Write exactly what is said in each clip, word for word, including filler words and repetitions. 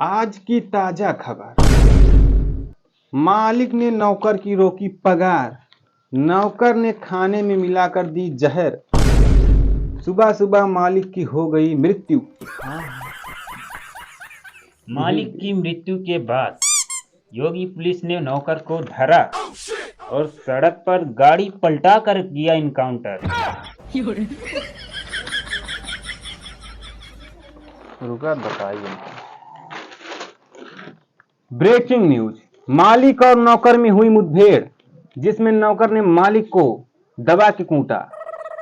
आज की ताजा खबर, मालिक ने नौकर की रोकी पगार, नौकर ने खाने में मिलाकर दी जहर, सुबह सुबह मालिक की हो गई मृत्यु। मालिक की मृत्यु के बाद योगी पुलिस ने नौकर को धरा और सड़क पर गाड़ी पलटा कर किया इनकाउंटर। रुका, बताइए। ब्रेकिंग न्यूज, मालिक और नौकर में हुई मुठभेड़, जिसमें नौकर ने मालिक को दबा के कूटा।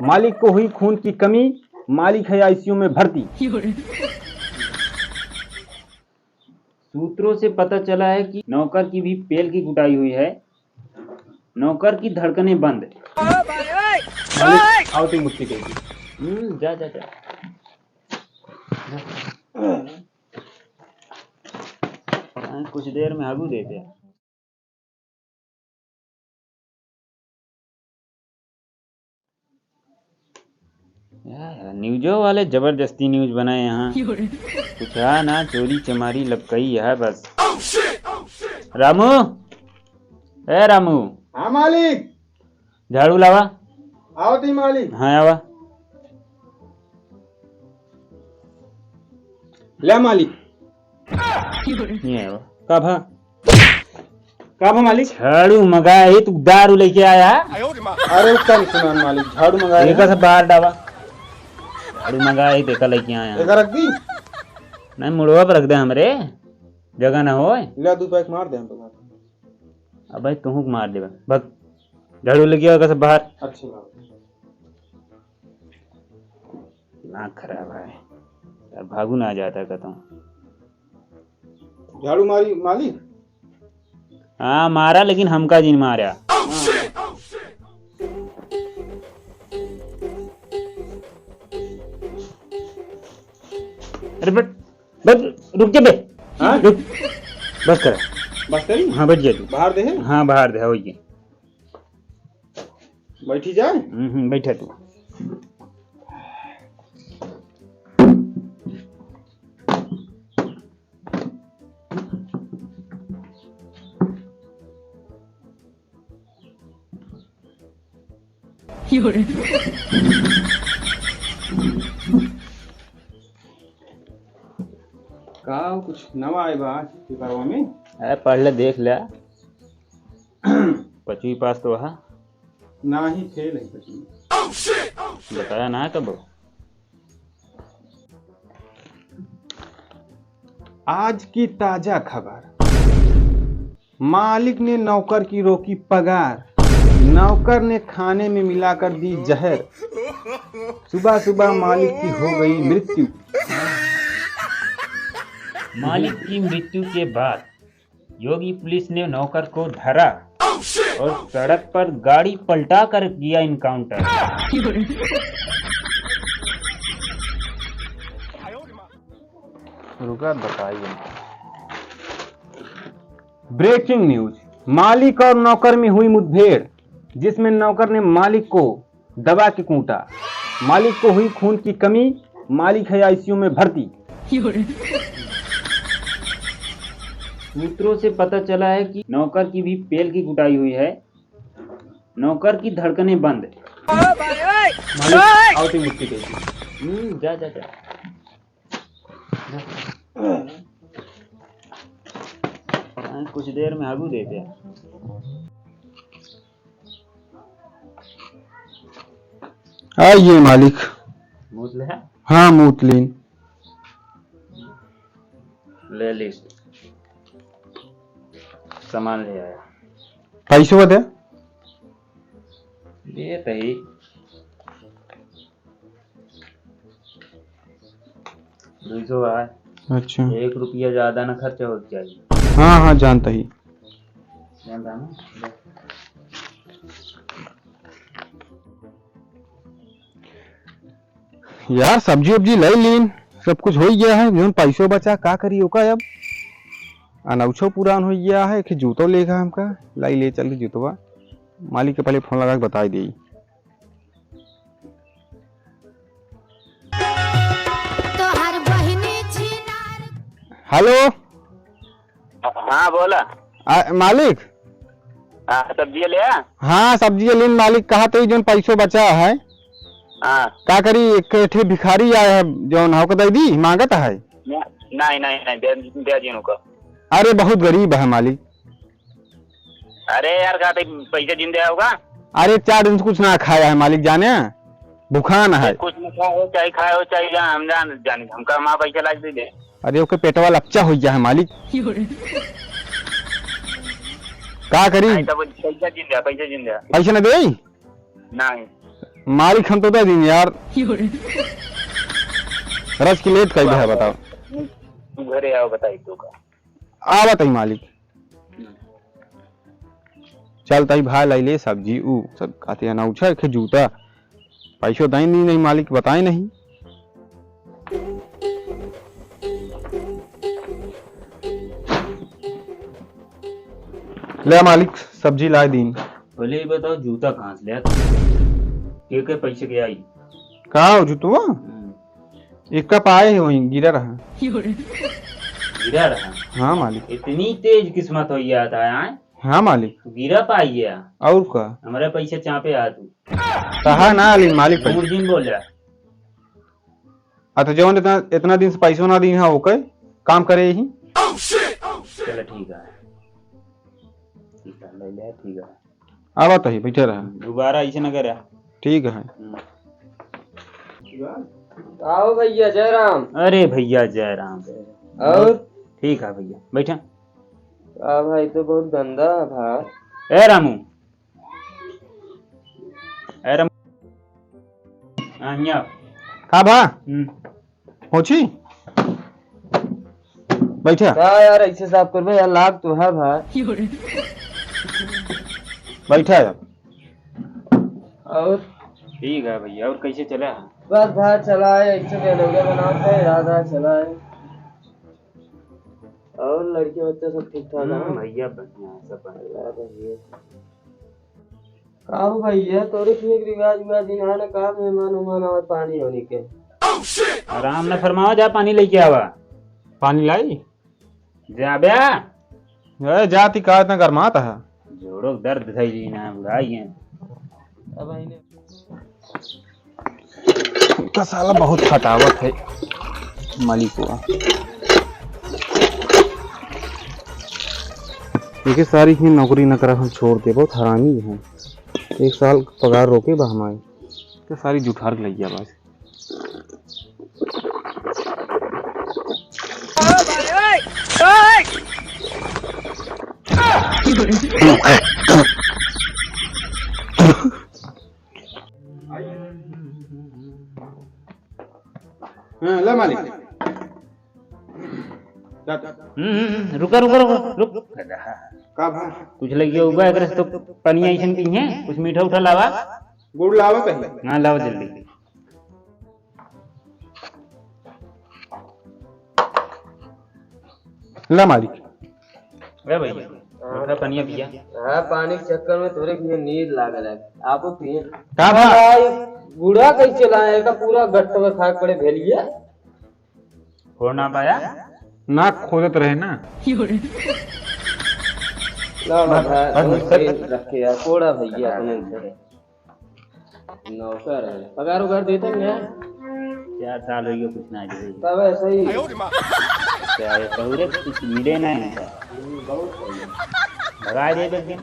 मालिक को हुई खून की कमी, मालिक है आईसीयू में भर्ती। सूत्रों से पता चला है कि नौकर की भी पेल की कुटाई हुई है, नौकर की धड़कनें बंद। मालिक, आओ तुम मुट्ठी करेगी। हम्म, जा, जा, जा। हाँ, कुछ देर में आगू देते हैं। यार, न्यूजो वाले जबरदस्ती न्यूज बनाए यहाँ। कुछ है ना, चोरी चमारी लपकई है बस। रामू, ए रामू। हाँ मालिक। झाड़ू लावा। आवत ही मालिक। हाँ, आवा। ले मालिक। नहीं आवा। का भा? का भा मालिक? झाड़ू मंगाए ही तू दारू लेके आया? अरे उसका नहीं सुना मालिक, झाड़ू मंगाए एका ही। सब बाहर डावा। झाड़ू मंगाए ही, देखा लेके आया। एका रख दी? नहीं, मुड़वा पर रख दे हमरे, जगह ना होए। ले दू पैक मार दे हम पे। अबे तुहूँ के मार देबे। भग। झाड़ू लेके आओ, सब बाहर। अच्छी बात। दिमाग खराब है। यार, भागू ना जाता कहता हूँ। झाड़ू मारी मालिक? हाँ, मारा, लेकिन हमका जिन मारा। हाँ। अरे बट, बट, रुक जा बे। हाँ? रुक। बस कर। बस करी? हाँ, बैठ जा तू। बाहर दे है? हाँ, बाहर दे, हो गया। बैठी जाए? हम्म, हम्म, बैठा तू। का कुछ नवा आए बा पेपरवा में? ए, पढ़ ले, देख ले। पचवीं पास तो हा? नाही, फेल है पचवीं। बताया ना कब? आज की ताजा खबर, मालिक ने नौकर की रोकी पगार, नौकर ने खाने में मिलाकर दी जहर, सुबह सुबह मालिक की हो गई मृत्यु। मालिक की मृत्यु के बाद योगी पुलिस ने नौकर को धरा और सड़क पर गाड़ी पलटा कर किया इनकाउंटर। रुका, बताइए। ब्रेकिंग न्यूज, मालिक और नौकर में हुई मुठभेड़, जिसमें नौकर ने मालिक को दबा के कूटा। मालिक को हुई खून की कमी, मालिक है आईसीयू में भर्ती। सूत्रों से पता चला है कि नौकर की भी पेल की कुटाई हुई है, नौकर की धड़कनें बंद। मालिक, आओ तुम मुट्ठी करेगी। हम्म, जा, जा, जा। हाँ, कुछ देर में आगू देते हैं। आइए मालिक। मूत ले है? हाँ, मूत लीन। ले ली। सामान ले आया। पैसवा दे। दे तही। दुई सौ है। अच्छा। एक रुपया ज्यादा ना खर्चा हो जाए। हाँ, हाँ, जानता ही। जानता ना? यार, सब्जी उब्जी लइ लीन, सब कुछ होइ गया है, जौन पैसो बचा, का करी ओका अब? अनौछो पुरान होइ गया है, एक जूतो लेगा हमका, लाई ले चल के जूतवा। मालिक के पहले फोन लगा के बताइ देई। तोहार बहिनी छिनार। हेलो। हाँ, बोला। आ, मालिक। हाँ, सब्जी ले आ। हाँ, सब्जी लीन मालिक, कहा तो जौन पैसो बचा है। हाँ। का करी, एक ठे भिखारी आया है, जौन हक दे दी, मांगत है। नहीं, नहीं, नहीं, दे, दे दीन उनको। अरे, बहुत गरीब है मालिक। अरे यार, का ते पैसा जिन दे होगा? अरे, चार दिन से कुछ ना खाया है मालिक, जाने भुखान है। कुछ ना खाए हो, चाहे खाए हो, चाहे जा, हम जान, जान, हमका माँ पैसा लाग दीजिए। अरे, ओके पेटवा लच्चा हो गया है मालिक। का करी? नहीं, तब पैसा जिन दे, पैसा जिन दे। पैसा ना दे? नहीं। मालिक, हम तो दे दिन यार। रस की लेट कर दे है, बताओ। तू घरे आओ, बताई तो का। आवत ही मालिक। चल तई भाई लाई ले सब्जी, ऊ सब कहते हैं ना उछा के जूता। पैसो दाई नहीं, नहीं मालिक बताए नहीं। ले मालिक, सब्जी लाए दीन। पहले ये बताओ, जूता कहाँ से ले आते? के के पैसे के आई? का हो जूतवा? हम्म। एका पाए है वहीं, गिरा रहा। गिरा रहा? हाँ मालिक। इतनी तेज किस्मत हो गया था, आय? हाँ मालिक। तू गिरा पाई है? और का? हमारा पैसा चापे आ तू। कहा ना अली मालिक पैसा। मुर्जिन बोल रहा। अच्छा, जौन इतना, इतना दिन से पैसो ना दीन है, ओके काम करे ही। चलो ठीक है, ठीक है, ले ले, ठीक है। आवत ही, बैठे रहा। दोबारा ऐसे ना करे। ठीक है। हम्म। आओ भैया, जय राम। अरे भैया, जय राम। और? ठीक है भैया, बैठा। का भाई, तो बहुत गंदा है भाई। ए रामू, ए रामू, आ, हियाँ। का भा? हम्म। होची? बैठा। का यार, ऐसे साफ करबे यार, लाग तो है भाई। बैठा यार। और? ठीक है भैया, और कैसे चला है? बस भाई, चला है, ऐसे बेलौजा बनाते हैं, याद आ चला है। और लड़के बच्चे सब ठीक ठाक हैं? हम्म, भैया बढ़िया है, सब बढ़िया। अल्लाह बढ़िया। का हो भैया, तोरे किहे के रिवाज उवाज इहाँ न का मेहमान उमान आवत पानी होनी के? आराम न फरमावा, जा पानी लेके आवा। पानी लाई? जा बे। ए, जाति का इतना गरमात है? जोड़ो दर्द धइली ना, बुढ़ाई है। अब आइने। का साला बहुत खटावत है मालिकवा। एके सारी ही नौकरी न करा, हम छोड़ दे, बहुत हरामी है। एक साल पगार रोके बा हमारे। एके सारी जुठार के लइया बस। हाँ, ला मालिक। हम्म, हम्म, हम्म, रुका, रुका, रुका, रुक। का भा? कुछ लगिया उबा, एकरे से तो पनिया अइसन की है, कुछ मीठा उठा लावा। गुड़ लावा कहीं। हाँ, लावा जल्दी। ला मालिक। ए भाई, थोड़ा पनिया पिया। हाँ, पानी के चक्कर में तोरे के नींद लागल है। आपो पिए। का भा? भाई, बूढ़ा कैसे लाए? एका पूरा गट्ट में खा के पड़े भेलिए। खोड़ ना पाया? ना खोदत रहे ना। ला, ला, भाई, भाई, बहुत भाई। तेज रखे यार, कोड़ा भैया अपने से। नौकर है। पगार उगार देते हैं क्या? चार साल हो गए, कुछ ना दे। तब ऐसे ही। क्या है, पहुरे कुछ मिले ना इनका। हम्म, बहुत सही है। भगा दे एक दिन।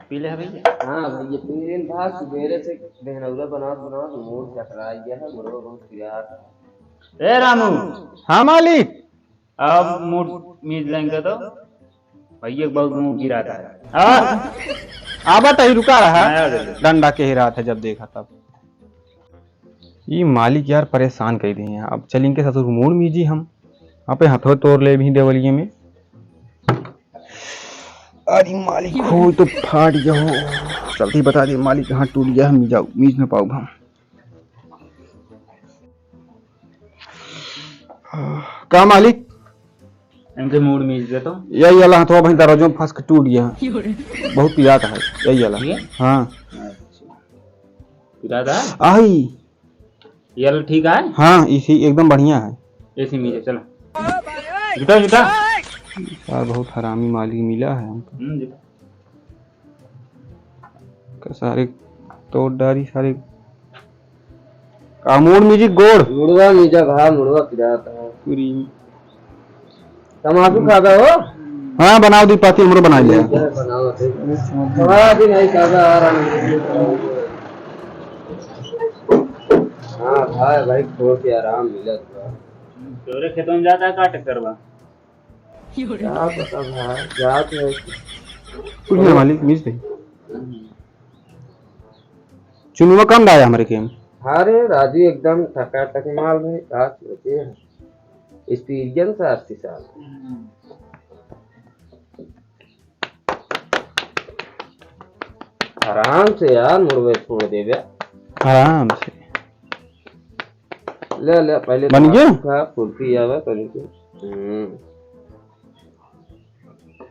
पी ले भैया। हाँ भैया, पी लेन था, सुबेरे से बेहनौरा बनावत बनावत मूड चकरा गया है, मुड़वा बहुत पिरात है। ए रामू। हाँ मालिक। अब मूड मीज लेंगे तो भैया बहुत मुंह गिराता है। हाँ। आवा तही रुका रहा। हाँ, आ गए। डंडा के ही रात है जब देखा तब। ई मालिक यार परेशान कर दिए हैं। अब चल इनके ससुर मूड़ मीजी हम। आपे हथवे तोड़ ले भी देवलिए में। अरे मालिक हो तो फाट गया हो। चलते ही बता दे मालिक कहाँ टूट गया, हम जाऊ, मीज न पाऊ हम। का मालिक? इनके मूड़ मीज दे तो। यही वाला हथवा भाई दरवाजों में फंस के टूट गया। बहुत पिरात है, यही वाला। ये? हाँ। अच्छा। पिरात है? आई। ये वाला ठीक है? हाँ, इसी एकदम बढ़िया है। इसी मीज, चलो। जुटा, जुटा। यार, बहुत हरामी मालिक मिला है हमको। हम्म, जुटा। का सारे तोड़ डारी सारे। आ, मूड़ मीजी गोड़। मुड़वा मीजा भा, मुड़वा पिरात है। पूरी। तमाकू खाबा हो? हाँ, बनाओ दी पाती, हमरो बना लिया। ठीक है, बनाओ, ठीक है। हमारा भी नहीं खाबा, आ रहा है। हाँ, भाई, भाई, खोल के आराम मिला। तोरे खेतों में जाता है, का ट्रैक्टर बा? क्या पता भाई, जात है। कुछ ना मालिक, मिस दे। चुनुआ कम डाया हमरे के। अरे राजू एकदम टकाटक माल है, का सोचे है? एक्सपीरियंस है अस्सी साल। आराम से यार, मुड़वे छोड़ देबे। आराम से। ले, ले, पहले बन गया? खा, फुर्ती आवे तनी के। हम्म।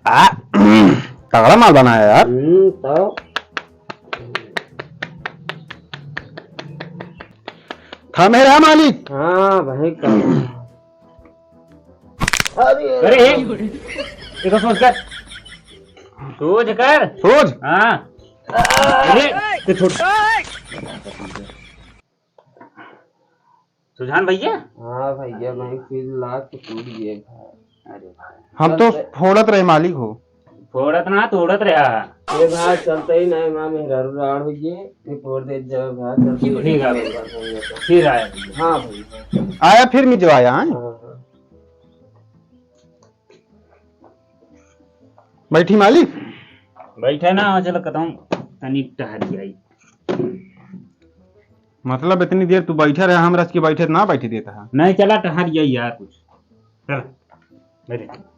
आ, तगड़ा माल बनाया यार। हम्म, तो। था मेरा मालिक। हाँ, भाई का। अरे, अरे, ये तो सोच कर। सोच कर। सोच। हाँ। अरे, तो छोड़। सुजान भैया? हाँ भैया, भाई फिर लात तो टूट गए भाई। अरे भाई। हम तो चलते फोड़त रहे मालिक हो। फोड़त ना, तोड़त रहा। ये भाई चलते ही नहीं, माँ मेहरारू राड़ हो गए, ये फोड़ दे जाओ भाई, चलते ही ठीक है नहीं। भैया। फिर आया भैया। हाँ भाई। आया फिर मिजवाया, हाँ? हाँ, हाँ। बैठी मालिक। बैठे ना, चलो कतहूँ तनी टहर जाई। मतलब इतनी देर तू बैठे रहे, हम रच के बैठे ना बैठे देता है। नहीं, चला टहर जाई यार कुछ। चल, बैठे।